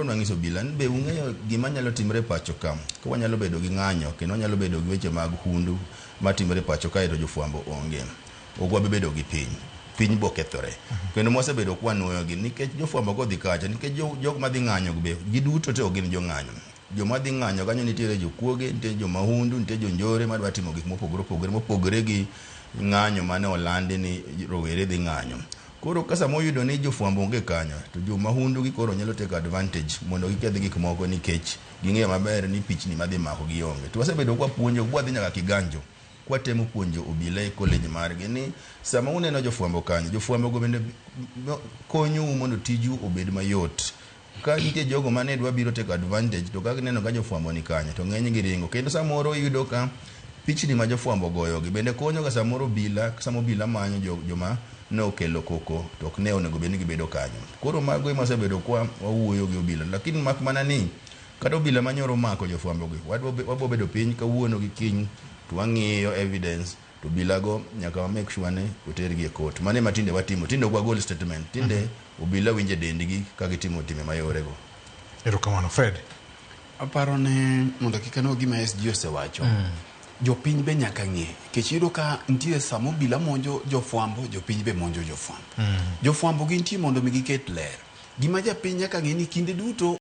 nwanyiso obila ni be ung'eyo gima nyalo timre e pacho ka ka wanyalo bedo gi ng'anyo kendo wanyalo bedo gi weche mag hundu matimore e pacho kae to jofwambo onge. Ok wabi bedo gi piny. Piny bo kethore. Kendo mwasebedo kwanuoyo gi nikech jofwambo kodhi kacha nikech jok madhi ng'anyo be giduto te ok gin jong'anyo. Joma dhi ng'anyo kanyo nitiere jokuoge, nitie jomahundu, nitie jonjore madwa timo gik mopogore opogore mopogore gi ng'anyo mane olandi ni rowere dhi ng'anyo. Koro ka sama oyudo ni jofwambo onge kanyo to jomahundu gi koro nyalo take advantage mondo giketh gik moko nikech ging'eyo maber ni pichni madhi mako gi onge. To wasebedo kwapuonjo bwadhi nyaka Kiganjo kwatemo puonjo obila e college margi ni sama uneno jofwambo kanyo, jofwambo go bende konyou mondo tiju obed mayot. Ka nitie jogo mane dwa biro take advantage to ka gineno ka jofwambo ni kanyo to ng'eny gi ringo. Kendo samoro iyudo ka pichni ma jofwambo goyogi bende konyo ga samoro obila sama obila manyo joma ne okelo koko to ok ne onego bed ni gibedo kanyo. Koro mago ema wasebedo kwa wawuoyo gi obila. Lakini mak mana ni kata obila manyoro omako jofwambo gi wabo bedo piny kawuono gi kiny to wang'iyo evidence to obila go nyaka wa make sure ni otergi e court. Mano ema tinde watimo. Tinde ok wagol statement. Tinde obila winjo e dendgi ka gitimo timbe mayorego. Erokamano Fred. Aparo ni mondo kik anwo gima SG osewacho, jopiny be nyaka ng'e. Nikech iyudo ka nitie sama obila monjo jofwambo, jopiny be monjo jofwambo. Jofwambo gintie mondo mi giket ler. Gima japiny nyaka ng'e ni kinde duto.